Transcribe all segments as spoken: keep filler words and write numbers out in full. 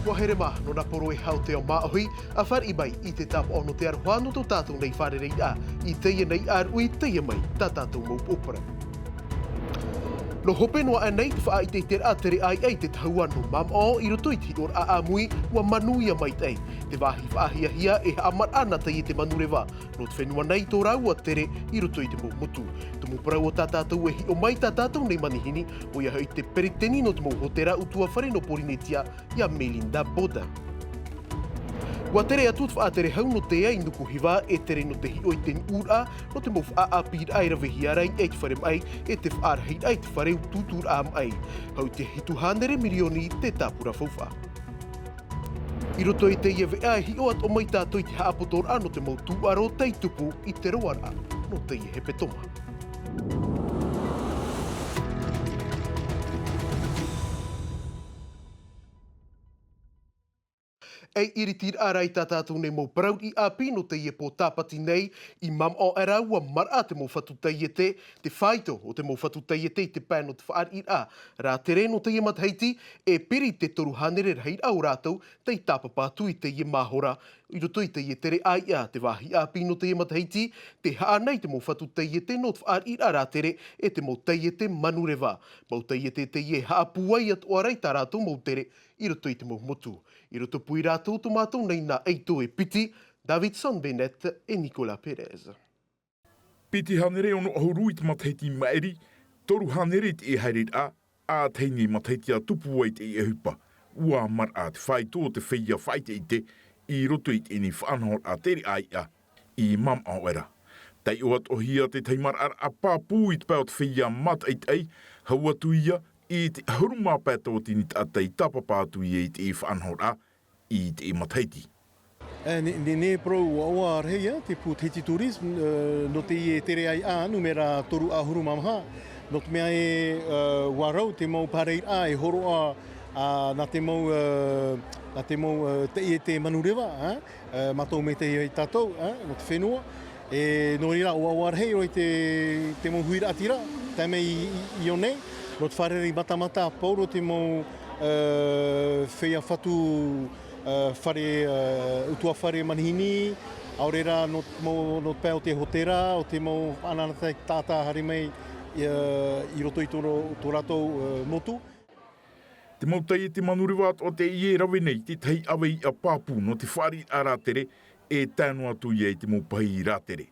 ʻUa haere mā nō nā poro e hau te ao māʻohi, ʻa fāriʻi mai i te tāpaʻo nō te aroha nō tō tātou nei fārereiraʻa, i teie nei ʻāruʻi, teie mai tā tātou mau pōpara. Nō hope noa aʻe nei te faʻaʻiteʻiteraʻa tere ʻāiʻa i te tahua nō Mamaʻo i roto i te hiʻoraʻa ʻāmui, ʻua manuia maitaʻi te vāhi faʻahiahia e haʻamaraʻa nā teie te manureva nō te fenua nei tō rāua tere i roto i te mau motu. Te mau parau o tā tātou e hiʻo mai tā tātou nei manihini, ʻoia hoʻi te peretiteni nō te mau hōtēra ʻutuāfare nō Pōrīnetia, ia Melinda Boda. ʻUa tere atu te faʻatere hau nō te ʻai nuku hiva e tere nō te hiʻo i te nuʻuraʻa, nō te mau faʻaʻāpīraʻa e ravehia ra i te fare maʻi, e te faʻarahiraʻa i te fare tūtūraʻa maʻi. Hau i te hitu hānere mirioni te tāpura faufaʻa. I roto i teie veʻa e hiʻo atoʻa mai tātou i te haʻapotoraʻa nō te mau tūʻaro tei tupu i te roaraʻa nō teie hepetoma. E iritiraʻa ra i tā tātou nei mau parau ʻāpī nō teie pō tāpati nei, i Mamaʻo aʻe ra ʻua maraʻa te mau fatu taiete, te faito o te mau fatu taiete i te pae nō te faʻariʻiraʻa rātere nō teie matahiti, e piri te toru hānere rahiraʻa o rātou tei tāpapa atu i teie mahora, i roto i teie tere ʻāiʻa. Te vāhi ʻāpī nō teie matahiti, te haʻa nei te mau fatu taiete nō te faʻariʻiraʻa rātere, e te mau taiete manureva. Mau taiete teie e haʻapūai atoʻa ra i tā rātou mau tere i roto i te mau motu. I roto pū ia rātou tō mātou nei nā ʻaito e piti, Davidson Bennett e Nicolas Perez. Piti hānere ono ʻahuru i te matahiti maʻiri, toru hānere i te haereraʻa, ʻa tahi nei matahiti ʻa tupu ai te ʻohipa. ʻUa maraʻa te faito o te feiā faʻaʻiteʻite i roto i teie faʻanahoraʻa tere ʻāiʻa i Mamaʻo aʻe ra. Taiʻo atoʻa hia te tahi maraʻaraʻa pāpū i te pae o te feiā mātaʻitaʻi, hau atu ia i te ʻahuru mā pae tauatini taʻata i tāpapa atu ia i te faʻanahoraʻa i te matahiti. E, ne, ne, ne parau ʻoaʻoa rahi ia te pū Tahiti Tourism, e, nō teie tere ʻāiʻa numera toru ʻahuru mā maha, nō te mea e, e, ʻua rau te mau pārairaʻa e hōroʻa, a, nā te mau, e, nā te mau, e, taiete manureva, e, e, mātou maitaʻi ai tātou, e, nō te fenua. E, nō reira, ʻoaʻoa rahi roa i te, te mau huiraʻatira, tae mai i, i, i ʻō nei, nō te fārerei matamata pauroa te mau, e, feiā fatu, e, fare, e, ʻutuāfare manihini, ʻaore rā nō, mau, nō te pae o te hōtēra, o te mau anaanatae taʻata haere mai, e, i roto i tō, tō rātou, e, motu. Te mau taiete manureva atoʻa teie e rave nei te tahi ʻaveiʻa pāpū nō te faʻariʻiraʻa rātere, e tae noa atu ia i te mau pahi rātere.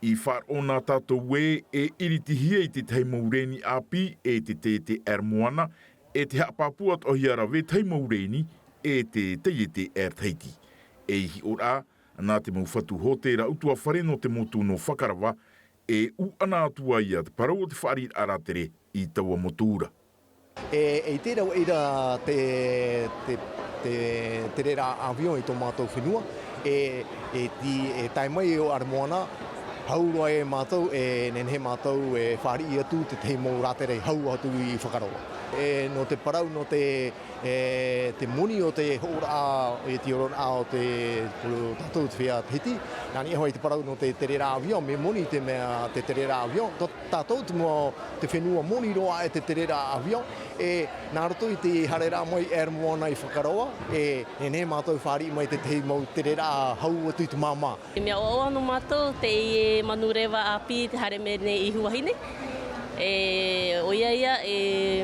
I faʻaroʻo nā tātou ē, e iritihia i te tahi mau rēni ʻāpī, e te taiete Air Moana, e te haʻapāpū atoʻa hia rave tahi mau rēni, e te taiete Air Tahiti. E hiʻoraʻa, nā te mau fatu hōtēra ʻutuāfare nō te motu nō Fakarava, e ʻūʻana atu ai ia te parau o te faʻariʻiraʻa rātere i taua motu ra. E, e ʻite rā ʻoe ra te, te, te, te tereraʻa avion i tō mātou fenua, e, e ti-, e tae mai ʻo Air Moana, hau roa e mātou, e nehenehe mātou e fāriʻi atu te tahi mau rātere hau atu i Fakarava. E, nō te parau, nō te, e, te moni o te hoʻoraʻa, e te ororaʻa o te, o tātou te feiā Tahiti, nā niʻa hoʻi te parau nō te tereraʻa avion, mea moni te mea te tereraʻa avion, tō tātou te mau, te fenua moni roa e te tereraʻa avion, e nā roto i te haereraʻa mai Air Moana i Fakarava, e nehenehe mātou fāriʻi mai te tahi mau tereraʻa hau atu i te māmā. E mea ʻoaʻoa nō mātou teie manureva ʻāpī te haere mai nei i Huahine. E, ʻoia ia, e,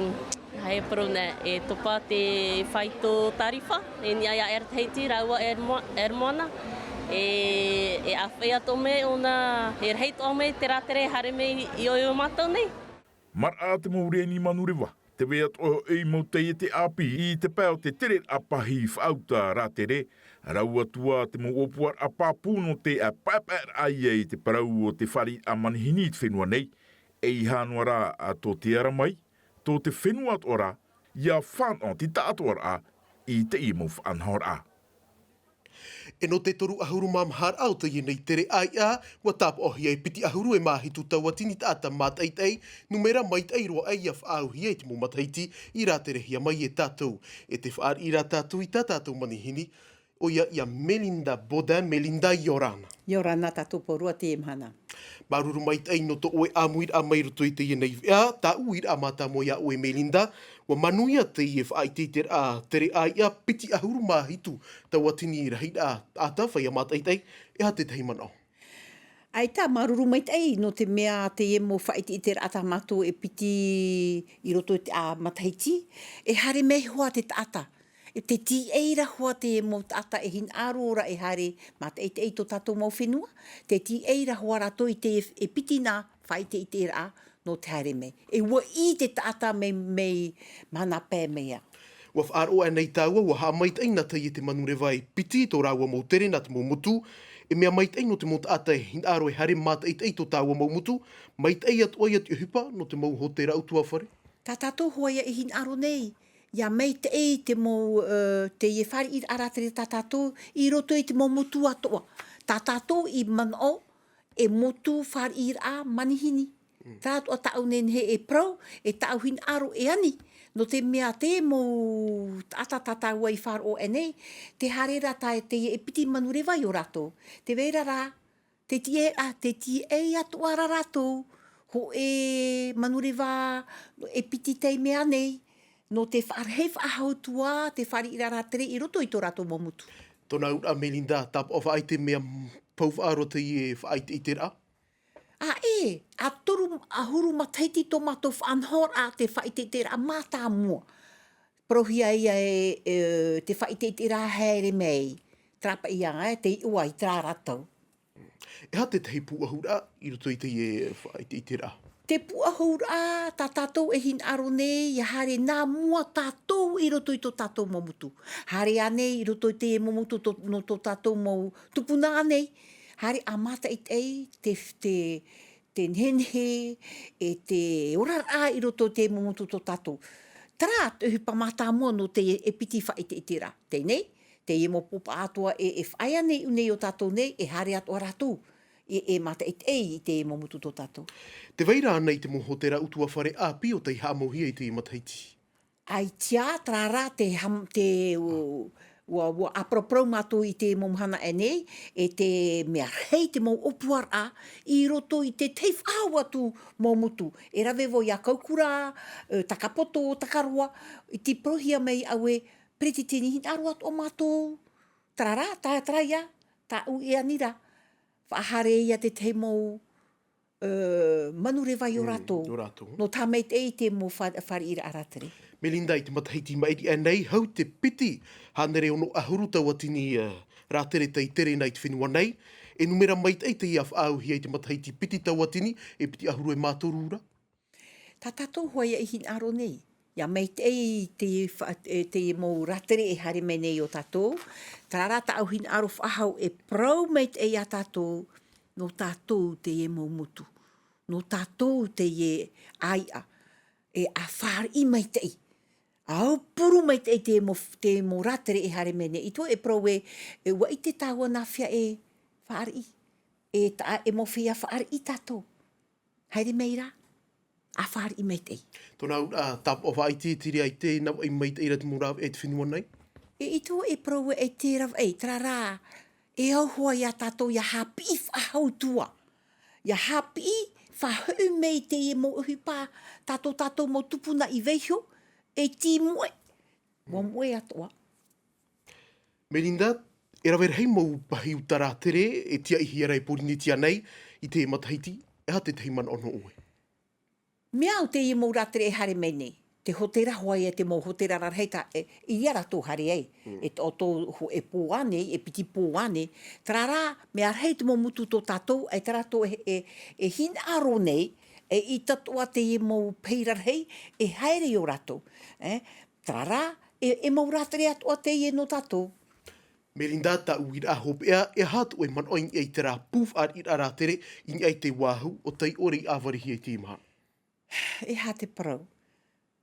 e parau nei, e topa te faito tārifa, e niʻa ia Air Tahiti rāua Air Mo-, Air Moana. E, e ʻāfaʻi atoʻa mai ʻōna, e rahi atoʻa mai te rātere e haere mai i ʻō ia mātou nei. Maraʻa te mau rēni manureva, tē vai atoʻa hoʻi mau taiete ʻāpī i te pae o te tereraʻa pahī faʻauta rātere, rau atu ā te mau ʻōpuaraʻa pāpū nō te ʻāpaepaeraʻa ia i te parau o te fāriʻiraʻa manihini i te fenua nei, ʻeiaha noa rā tō te ara mai, tō te fenua atoʻa ra, ʻia fānaʻo te taʻatoʻaraʻa i teie mau faʻanahoraʻa. E nō te toru ʻahuru mā maha raʻa o teie nei tere ʻāiʻa, ʻua tāpaʻohia e piti ʻahuru e mā hitu tauatini taʻata mātaʻitaʻi, numera maitaʻi roa ʻē ʻia faʻaauhia i te mau matahiti i rāterehia mai e tātou. E tē fāriʻi ra tātou i tā tātou manihini, ʻoia iā Melinda Baudin. Melinda, ʻia ora na. ʻIa ora na tātou pauroa teie mahana. Māuruuru maitaʻi nō tō ʻoe ʻāmuiraʻa mai roto i teie nei veʻa. Tāʻu uiraʻa mātāmua iā ʻoe Melinda, ʻua manuia teie faʻaʻiteʻiteraʻa tere ʻāiʻa piti ʻahuru mā hitu tauatini rahiraʻa taʻata, feiā mātaʻitaʻi, e aha te tahi manaʻo? ʻAita, māuruuru maitaʻi, nō te mea teie mau faʻaʻiteʻiteraʻa tā mātou e piti i roto i te, ā, matahiti, e haere mai hoʻi te taʻata. E te tīaʻi ra hoʻi te mau taʻata e hinaʻaro ra e haere mātaʻitaʻi i tō tātou mau fenua, te tīaʻi ra hoʻi rātou i te e piti nā faʻaʻiteʻiteraʻa nō te haere mai. E ʻua ʻī te taʻata mai, mai māna pae mai ā. ʻUa faʻaroʻo aʻenei tāua, ʻua haʻamaitaʻi nā teie te manureva e piti tō rāua mau tere nā te mau motu, e mea maitaʻi nō te mau taʻata e hinaʻaro e haere mātaʻitaʻi i tō tāua mau motu, maitaʻi atoʻa ia te ʻohipa nō te mau hōtēra ʻutuāfare. Tā tātou hoʻi ia e hinaʻaro nei, ʻia maitaʻi te mau, ē, teie fāriʻiraʻa rātere tā tātou i roto i te mau motu atoʻa. Tā tātou i manaʻo e motu fāriʻiraʻa manihini. Mm. Terā atoʻa tāʻu nehenehe e parau, e tāʻu hinaʻaro e ani. Nō te mea te mau taʻata tā tāua i faʻaroʻo aʻenei, tē haere ra tā teie e piti manureva iō rātou. Tē vai ra rā, te tīaʻi, ā, te tīaʻi atoʻa ra rātou, hōʻē manureva e piti taime ānei, nō te faʻarahi faʻahou atu ā te fāriʻiraʻa rātere i roto i tō rātou mau motu. Tōna auraʻa Melinda, tāpaʻo faʻaʻite mea pau faʻaroa teie faʻaʻiteʻiteraʻa? ʻĀ ē, ʻa toru ʻahuru matahiti tō mātou faʻanahoraʻa te faʻaʻiteʻiteraʻa mātāmua. Parauhia ia e, e, te faʻaʻiteʻiteraʻa haere mai, terā paʻi ā, e, te iʻoa i terā ra tau. E aha te tahi pūʻohuraʻa i roto i teie faʻaʻiteʻiteraʻa? Te pūʻohuraʻa, tā tātou e hinaʻaro nei, ʻia haere nā mua tātou i roto i tō tātou mau motu. Haere ānei i roto i te mau motu tō, nō tō tātou mau tupuna ānei, haere ʻa mātaʻitaʻi te, te, te nehenehe, e te oraraʻa i roto i te mau motu tō tātou. Terā te ʻohipa mātāmua nō te e piti faʻaʻiteʻiteraʻa. Teie nei, teie mau pōpaʻa atoʻa e, e faʻaea nei i ʻō nei iō tātou nei, e haere atoʻa rātou, e, e mātaʻitaʻi i te mau motu tō tātou. Tē vai ra ānei te mau hōtēra ʻutuāfare ʻāpī ʻo tei haʻamauhia i teie matahiti? ʻAita, terā rā te ham-, te, ʻo, ʻua, ʻua ʻāparaparau mātou i te mau mahana aʻenei, e te mea rahi te mau ʻōpuaraʻa i roto i te tahi faʻahou atu mau motu. E rave vau iā Kaukura, e, Takapoto, Takaroa, i te parauhia mai au e peretiteni hinaʻaro atoʻa mātou. Terā rā, tā, terā ia, tāʻu e ani ra, faʻahaere ia te tahi mau, ē, manureva iō Mm, rātou. iō rātou. Nō te haʻamaitaʻi i te mau fa-, fāriʻiraʻa rātere. Melinda, i te matahiti i maʻiri aʻenei, hau te piti hānere ono ʻahuru tauatini, ē, rātere tei tere nei i te fenua nei. E nūmera maitaʻi teie ʻa faʻaauhia i te matahiti piti tauatini, e piti ʻahuru e mā toru ra. Tā tātou hoʻi ia i hinaʻaro nei. ʻIa maitaʻi i te fa-, e, te mau rātere e haere mai nei iō tātou. Terā rā tāʻu hinaʻaro faʻahou e parau maitaʻi iā tātou, nō tātou teie mau motu. Nō tātou teie ʻāiʻa. E ʻa fāriʻi maitaʻi. ʻA aupuru maitaʻi te mau, te mau rātere e haere mai nei. I te, e parau e, e ʻua ʻite tāua nā hea e fāriʻi. E tā, e mau feiā fāriʻi tātou. Haere mai rā, ʻa fāriʻi maitaʻi. Tōna auraʻa, tāpaʻo faʻaʻite, te reira i te navaʻi maitaʻi ra te mau rāveʻa i te fenua nei? E, i te, e parau e te rāveʻa, terā rā, e au hoʻi iā tātou ʻia haʻapiʻi faʻahou atu ā. ʻIa haʻapiʻi faʻahou mai teie mau ʻohipa, tā tō tātou mau tupuna i vaiiho, e tī moʻe. ʻUa moʻe atoʻa. Melinda, e rave rahi mau pahi uta rātere e tiaʻihia ra i Pōrīnetia nei i teie matahiti, e aha te tahi manaʻo nō ʻoe? Mea au teie mau rātere e haere mai nei, te hōtēra hoʻi ia te mau hōtēra rarahi tā, e, i reira rātou haere ai, Mm. e tō, tō, ho-, e pō ānei, e piti pō ānei, terā rā, mea rahi te mau motu tō tātou, e terā tō e, e, e hinaʻaro nei, e ʻaita atoʻa teie mau pahi rarahi, e haere iō rātou, e, terā rā, e, e mau rātere atoʻa teie nō tātou. Melinda, tāʻu uiraʻa hopeʻa, e aha tō ʻoe manaʻo i niʻa i terā pū fāriʻiraʻa rātere, i niʻa i te Oahu, ʻo tei ʻore i ʻāvarihia i teie mahana? E aha te parau?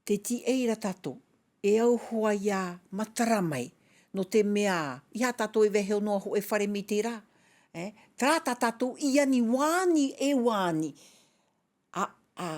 Te tiaʻi ra tātou, e au hoʻi ʻia matara mai, nō te mea, ʻeiaha tātou e vaiiho noa hōʻē fare mai terā, e, terā tā tātou i ani, ʻua ani, e ʻua ani, ʻa, ʻa,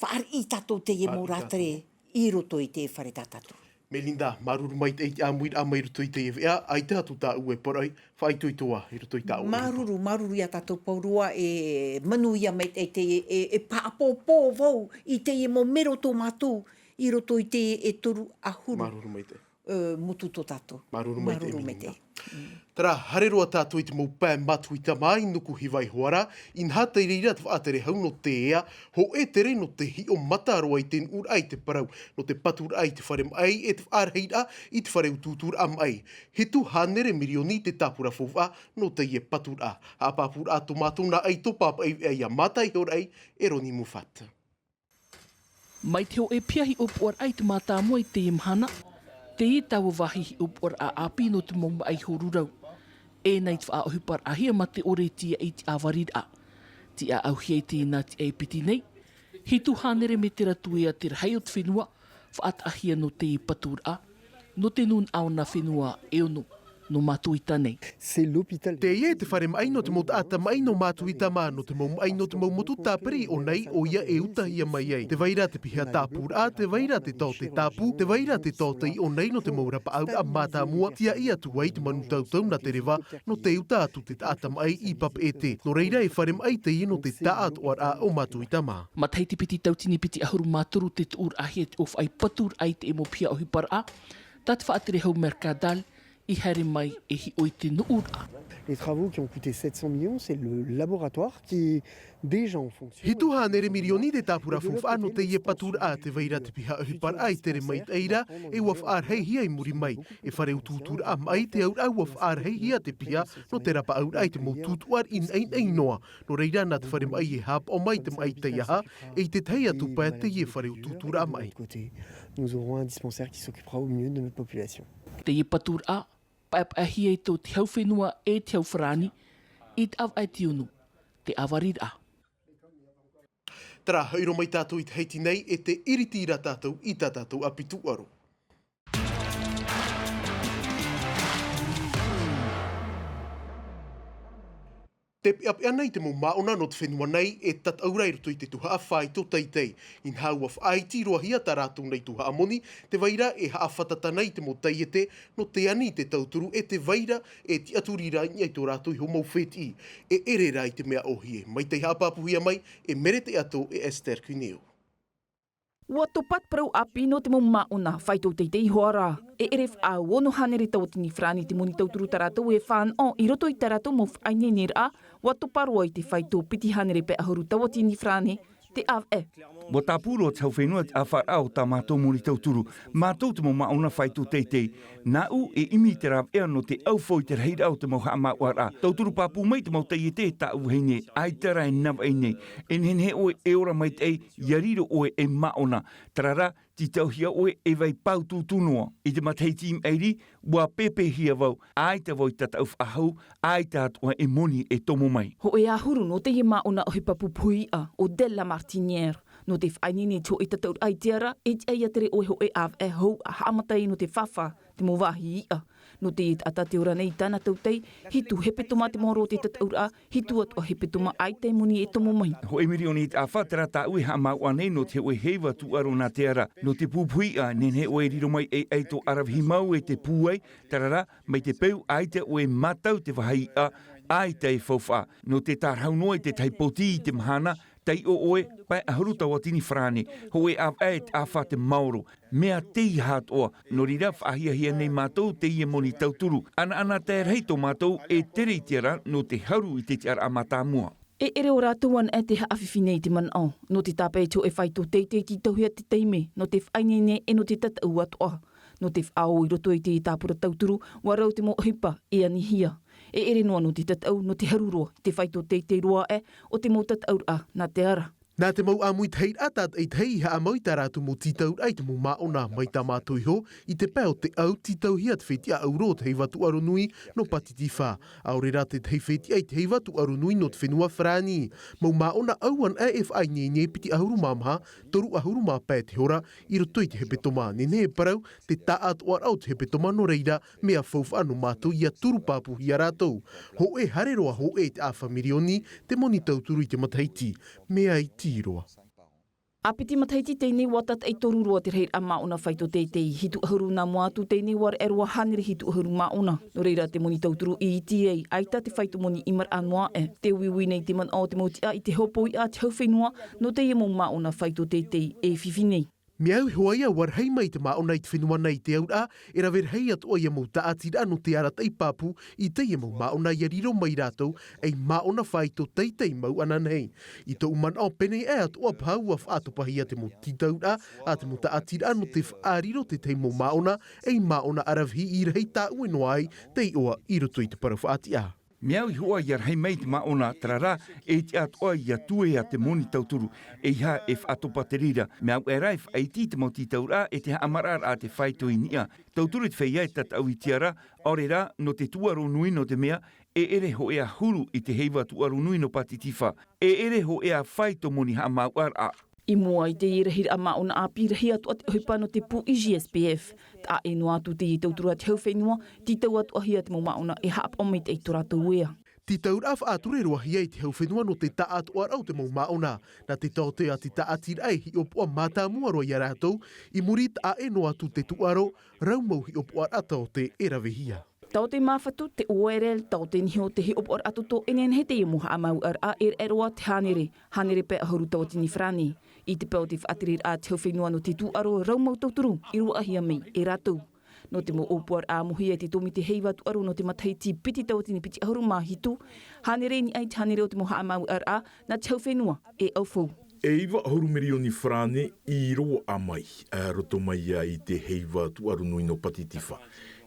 fāriʻi tātou teie mau Fāriʻi rātere tātou. I roto i te fare tā tātou. Melinda, māuruuru maitaʻi i te ʻāmuiraʻa mai roto i teie veʻa, ʻaita atu tāʻu e poroʻi, faʻaitoito ā i roto i tāʻu e. Māuruuru, māuruuru iā tātou pauroa, e manuia maitaʻi teie, e, e pāpōpō vau i teie mau mero tō mātou i roto i teie e toru ʻahuru. Māuruuru maitaʻi. Ē, motu tō tātou. Māuruuru maitaʻi, Melinda. Terā, haere roa tātou i te mau pae Matuita mā i Nukuhiva iho ā rā, inaha tei reira te faʻatere hau nō te ea, hōʻē tere nō te hiʻo mata roa i te nuʻuraʻa i te parau, nō te paturaʻa i te fare maʻi, e te faʻarahiraʻa i te fare utuuturaʻa maʻi. Hitu hānere mirioni te tāpura faufaʻa nō teie paturaʻa. Haʻapāpūraʻa tō mātou nā ʻaito pāpaʻi veʻa iā Mata Ihoraʻi, Eroni Mufat. Mai te hōʻē piha hiʻopoʻaraʻa i te mātāmua i teie mahana, teie taua vāhi hiʻopoʻaraʻa ʻāpī nō te mau maʻi hōrurau. E nā i te faʻaʻohiparaʻahia mā te ʻore e tīaʻi i te ʻāvariraʻa. Tiʻaʻauhia i teie nā tiʻa e piti nei, hitu hānere mētera tuea te rahi o te fenua, faʻataʻahia nō teie paturaʻa, nō te nūnaʻa o nā fenua e ono, nō Matuita nei. C'est l'hôpital. Teie te fare maʻi nō te mau taʻata maʻi nō Matuita mā, nō te mau maʻi nō te mau motu tāpiri i ʻō nei, ʻoia e utahia mai ai. Tē vai ra te piha tāpūraʻa, tē vai ra te taote tāpū, tē vai ra te taote i ʻō nei nō te mau rapaʻauraʻa mātāmua, tīaʻi atu ai te manu tautau nā te reva, nō te uta atu te taʻata maʻi i Papeʻete. Nō reira e fare maʻi teie nō te taʻatoʻaraʻa o Matuita mā. Matahiti piti tauatini piti ʻahuru mā toru tē tuʻuraʻahia te ʻōfaʻi paturaʻa i te mau piha ʻohiparaʻa, tā te faʻatere hau Mercadal, i haere mai e hiʻo i te nuʻuraʻa. Les travaux qui ont coûté sept cents millions, c'est le laboratoire qui est déjà en fonction. Hitu hānere mirioni te tāpura faufaʻa nō teie paturaʻa, tē vai ra te piha ʻohiparaʻa e tere maitaʻi ra, e ʻua faʻarahihia i muri mai. E fare utuuturaʻa maʻi te auraʻa ʻua faʻarahihia te piha nō te rapaʻauraʻa i te mau tūtuʻa inainaʻi noa. Nō reira nā te fare maʻi e haʻapaʻo mai te maʻi teiaha, e i te tahi atu pae teie fare utuuturaʻa maʻi. Côté, nous aurons un dispensaire qui s'occupera au mieux de notre population. Teie paturaʻa, paʻepaʻehia i tō te hau fenua e te hau farāni, i te ʻāvaʻe tiunu, te ʻāvariraʻa. Terā, haʻamata mai tātou i Tahiti nei, e tē ʻiriti ra tātou i tā tātou ʻāpī tūʻaro. Tē peʻapeʻa nei te mau māʻona nō te fenua nei e tataʻu ra i roto i te tuhaʻa fāito teitei. Inaha ʻua faʻaiti roa hia tā rātou nei tuhaʻa moni, tē vai ra e haʻafātata nei te mau taiete nō te ani i te tauturu e tē vai ra e tiʻaturi ra i niʻa i tō rātou iho mau fētiʻi. E ʻere rā i te mea ʻōhie. Mai tei haʻapāpūhia mai e Merete Ato e Esther Cuneo. ʻUa topa te parau ʻāpī nō te mau māʻona fāito teitei iho ā rā. E ʻere faʻaau ono hānere tauatini farāni te moni tauturu tā rātou e fānaʻo i roto i tā rātou mau faʻaineineraʻa, ʻua topa roa i te fāito piti hānere pae ʻahuru tauatini farāni te ʻāvaʻe. ʻUa tāpū roa te hau fenua i te ʻāfaʻaraʻa o tā mātou moni tauturu. Mātou te mau māʻona fāito teitei. Nāʻu e ʻimi i te rāveʻa nō te ʻaufau i te rahiraʻa o te mau haʻamāuʻaraʻa. Tauturu pāpū mai te mau taiete e tāʻu vahine, ʻaita rā e navaʻi nei. E nehenehe ʻoe e ora maitaʻi, ʻia riro ʻoe ei māʻona. Terā rā, tītauhia ʻoe e vai pāutuutu noa. I te matahiti i maʻiri, ʻua pēpēhia vau, ʻaita vau i tataʻu faʻahou, ʻaita atoʻa e moni e tomo mai. Hōʻē ʻahuru nō teie māʻona ʻohipa pupuhi iʻa, ʻo Della Martinière. Nō te faʻaineine i te hōʻē tataʻuraʻa i te ara, e tiʻa ʻia tere ʻoe hōʻē ʻāvaʻe hou ʻa haʻamata ai nō te fāfā, te mau vāhi iʻa. Nō teie taʻata tē ora nei i tāna tautai, hitu hepetoma te maoro o te tataʻuraʻa, hitu atoʻa hepetoma ʻaita e moni e tomo mai. Hōʻē mirioni te ʻāfa, terā tāʻu e haʻamāuʻa nei nō te hōʻē heiva tūʻaro nā te ara. Nō te pupuhi iʻa, nehenehe ʻoe e riro mai ei ʻaito ʻaravihi mau e te pūai, terā rā, mai te peu ʻaita ʻoe e mātau te vāhi iʻa, ʻaita e faufaʻa. Nō te tārahu noa i te tahi pōti i te mahana, taiʻo ʻoe, pae ʻahuru tauatini farāni, hōʻē ʻāvaʻe e te ʻāfa te maoro. Mea tei atoʻa, nō reira faʻahiahia nei mātou teie moni tauturu. ʻAnaʻana tae rahi tō mātou e tere i te ara nō te haru i te tiʻaraʻa mātāmua. E ʻere ʻo rātou anaʻe tē haʻafifi nei i te manaʻo, nō te tāpae i te hōʻē fāito teitei tītauhia te taime, nō te faʻaineine e nō te tataʻu atoʻa. Nō te faʻaō i roto i te tāpura tauturu, ʻua rau te mau ʻohipa e anihia. E ʻere noa nō te tataʻu, nō te haru roa, te fāito teitei roa aʻe, o te mau tataʻuraʻa, nā te ara. Nā te mau ʻāmui tahiraʻa tātaʻitahi i haʻamau i tā rātou mau tītauraʻa i te mau māʻona mai tā mātou iho, i te pae o te ʻau tītauhia te fetiʻa ʻauro o te heiva tūʻaro nui nō Pātitifā. ʻAore rā te tahi fetiʻa i te heiva tūʻaro nui nō te fenua Farāni. Mau māʻona ʻau anaʻe e faʻaineine piti ʻahuru mā maha, toru ʻahuru mā pae te hora, i roto i te hepetoma. Nehenehe e parau te taʻatoʻaraʻa o te hepetoma nō reira, mea faufaʻa nō mātou ʻia turu pāpūhia rātou. Hōʻē haere roa hōʻē i te ʻāfa mirioni te moni tauturu i te matahiti. Mea iti roa. ʻĀpiti matahiti teie nei ua tātaʻi toru roa te rahiraʻa māʻona faito teitei, hitu ʻahuru nā mua atu teie nei ua raʻe roa hānere hitu ʻahuru māʻona. Nō reira te moni tauturu i iti ai, ʻaita te faito moni i maraʻa noa aʻe. Te uiui nei te manaʻo o te mau tiʻa i te hopoiʻa a te hau fenua nō teie mau māʻona faito teitei e fifi nei. Mea au iho ā ia ua rahi mai te māʻona i te fenua nei i te auraʻa e rave rahi atoʻa ia mau tāʻatiraʻa nō te arataʻi pāpū i teie mau māʻona ia riro mai rātou ei māʻona faito teitei mau ananahi. I tōʻu manaʻo pēnei aʻe atoʻa paha ua faʻatopahia te mau tītauraʻa a te mau tāʻatiraʻa nō te faʻariro tētahi mau māʻona ei māʻona aravihi i rahi tāʻue noa ai te iʻoa i roto i te parau faʻatiʻa. Mea au iho ā ia rahi mai te māʻona tarara e tiʻa atoʻa ia tuea te moni tauturu. E iha e faʻatopa te reira mea au ʻera e faʻaiti i te mau tītauraʻa e te haʻamaraʻaraʻa a te faito i niʻa. Tauturu i te feiā e tataʻu i te ara ʻaore rā nō te tūʻaro nui nō te mea e ʻere hoʻi a huru i te heiva tūʻaro nui nō pātitifa. E ʻere hoʻi a faito moni haʻamāuʻaraʻa. I mua i teie rahiraʻa māʻona ʻāpī rahi atoʻa te ʻohipa nō te pū i gspf. Taʻa ʻē noa atu teie tauturu a te hau fenua. Tītau atoʻa hia te mau māʻona e haʻapaʻo mai te ʻaito rātou ea. Tītauraʻa faʻature roa hia i te hau fenua nō te taʻatoʻaraʻa o te mau māʻona. Nā te taote a te tāʻatiraʻa e hiʻopoʻa mātāmua roa ia rātou i muri taʻa ʻē noa atu te tūʻaro rau mau hiʻopoʻaraʻa taote e ravehia. Taote māfatu te oerel taote niho te hiʻopoʻaraʻa toto e nehenehe teie mau haʻamāuʻaraʻa e raʻe roa te hānere hānere pae ʻahuru tauatini farāni. I te pae o te faʻatereraʻa a te hau fenua nō te tūʻaro rau mau tauturu i ruaʻahia mai e rātou. Nō te mau ʻōpuaraʻa amohia i te tōmite heiva tūʻaro nō te matahiti piti tauatini piti ʻahuru mā hitu hānere i niʻa i te hānere o te mau haʻamāuʻaraʻa nā te hau fenua e ʻaufau. E iva ʻahuru mirioni farāni i roaʻa mai roto mai ia i te heiva tūʻaro nui nō pātitifa.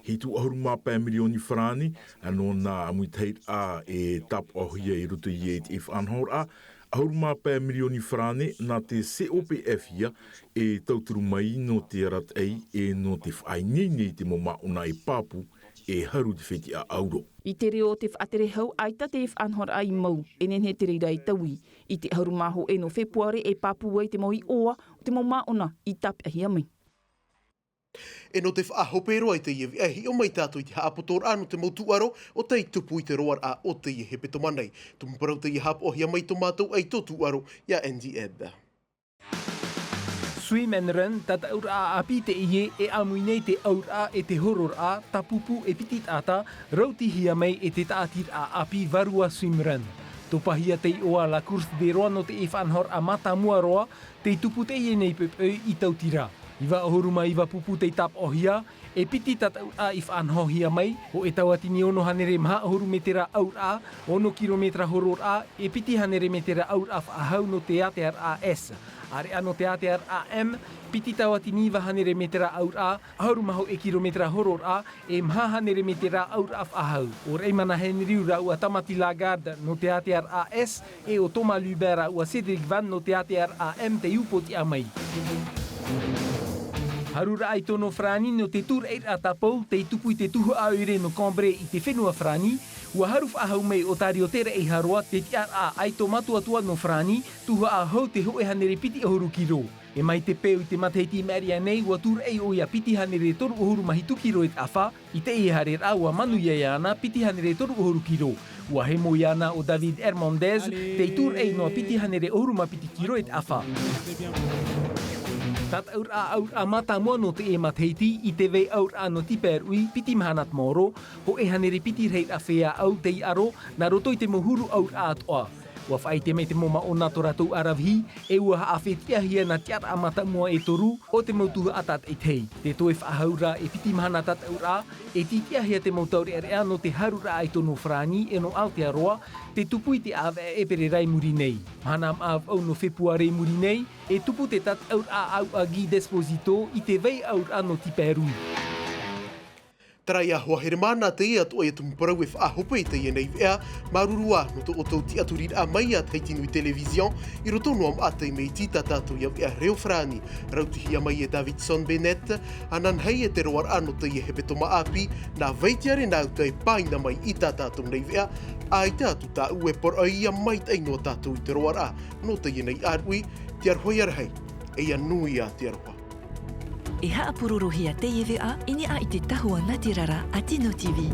Hitu ʻahuru mā pae mirioni farāni nō nā ʻamuitahiraʻa e tāpaʻohia i roto ia i te faʻanahoraʻa. ʻAhuru mā pae mirioni farāni nā te copf ia e tauturu mai nō te arataʻi e nō te faʻaineine i te mau māʻona e pāpū e haru te fetiʻa ʻauro. I te reo o te faʻatere hau ʻaita te faʻanahoraʻa i mau e nehenehe te reira e taui. I te ʻahuru mā hōʻē nō fepuare e pāpū ai te mau iʻoa o te mau māʻona i tāpeʻahia mai. E nō te faʻahope roa i teie veʻa e hiʻo mai tātou i te haʻapotoraʻa nō te mau tūʻaro o tei tupu i te roaraʻa o teie hepetoma nei. Tumu parau teie haʻapaʻohia mai tō mātou ʻaito tūʻaro ia Andy Ebb. Swim and Run tataʻuraʻa ʻāpī teie e ʻāmui nei te auraʻa e te hororaʻa tāpūpū e piti taʻata rautihia mai e te tāʻatiraʻa ʻāpī Varua Swim Run. Topahia te iʻoa la course de roa nō te faʻanahoraʻa mātāmua roa. Tei tupu teie nei poʻipoʻi i tautira. Iva ʻahuru mā iva pupu tei tāpaʻohia e piti tataʻuraʻa i faʻanahohia mai. Hōʻē tauatini ono hānere maha ʻahuru metera auraʻa, ono kirometera hororaʻa e piti hānere metera auraʻa faʻahou nō te atearaʻa s. Areʻa nō te atearaʻa m piti tauatini iva hānere metera auraʻa, ʻahuru mā hōʻē kirometera hororaʻa e maha hānere metera auraʻa faʻahou. ʻO raimana henry rāua tamati lagarde nō te atearaʻa s e ʻo toma lubin rāua cedric van nō te atearaʻa m tei upoʻotiʻa mai. Haruraʻa i tono farāni nō te tūraʻiraʻa tāpau tei tupu i te tuhaʻa ʻoire nō cambre i te fenua farāni. Ua haru faʻahou mai ʻo tario te raʻi haroa te tiʻaraʻa ʻaito mātuatua nō farāni. Tuhaʻa hou te hōʻē hānere piti ʻahuru kiro. E mai te peu i te matahiti i maʻiri aʻe nei ua tūraʻi ʻo ia piti hānere toru ʻahuru mā hitu kiro e te ʻafa. I teie haereraʻa ua manuia iāna piti hānere toru ʻahuru kiro. Ua hemo iāna ʻo david hermandez tei tūraʻi noa piti hānere ʻahuru mā piti kiro e te ʻafa. Tataʻuraʻa auraʻa mātāmua nō teie matahiti i te vai auraʻa nō tipaeruʻi piti mahana te maoro. Hōʻē hānere piti rahiraʻa feiā ʻau tei ʻaro nā roto i te mau huru auraʻa atoʻa. Ua faʻaʻite mai te mau māʻona tō rātou aravihi e ua haʻafetiʻahia nā tiʻaraʻa mātāmua e toru o te mau tuhaʻa tātaʻitahi. Te toe faʻahou ra e piti mahana tataʻuraʻa e tītiʻahia te mau taureʻareʻa nō te haruraʻa i tono farāni e nō aotearoa. Te tupu i te ʻāvaʻe ʻeperera i muri nei. Mahana maʻa vaʻu nō fepuare i muri nei e tupu te tataʻuraʻa auraʻa guy desposito i te vai auraʻa nō tipaeruʻi. Taraia hoa heremana teie atu ʻoia tumu parau e faʻahope i teie nei veʻa. Māuruuru ā nō tō ʻoutou tiʻaturiraʻa mai iā tahiti nui television. I roto noa maʻa tei mea iti tā tātou ia veʻa reo farāni rautihia mai e davidson bennett. Ananahi e te roaraʻa nō teie hepetoma ʻāpī nā vai te ʻare nā uta e pāina mai i tā tātou nei veʻa. ʻAita atu tāʻu e poroʻi ia maitaʻi noa tātou i te roaraʻa nō teie nei ʻāruʻi. Te aroha ia rahi e ia nui ā te aroha. E haʻapurorohia teie veʻa i niʻa i te tahua nātirara a tino tv.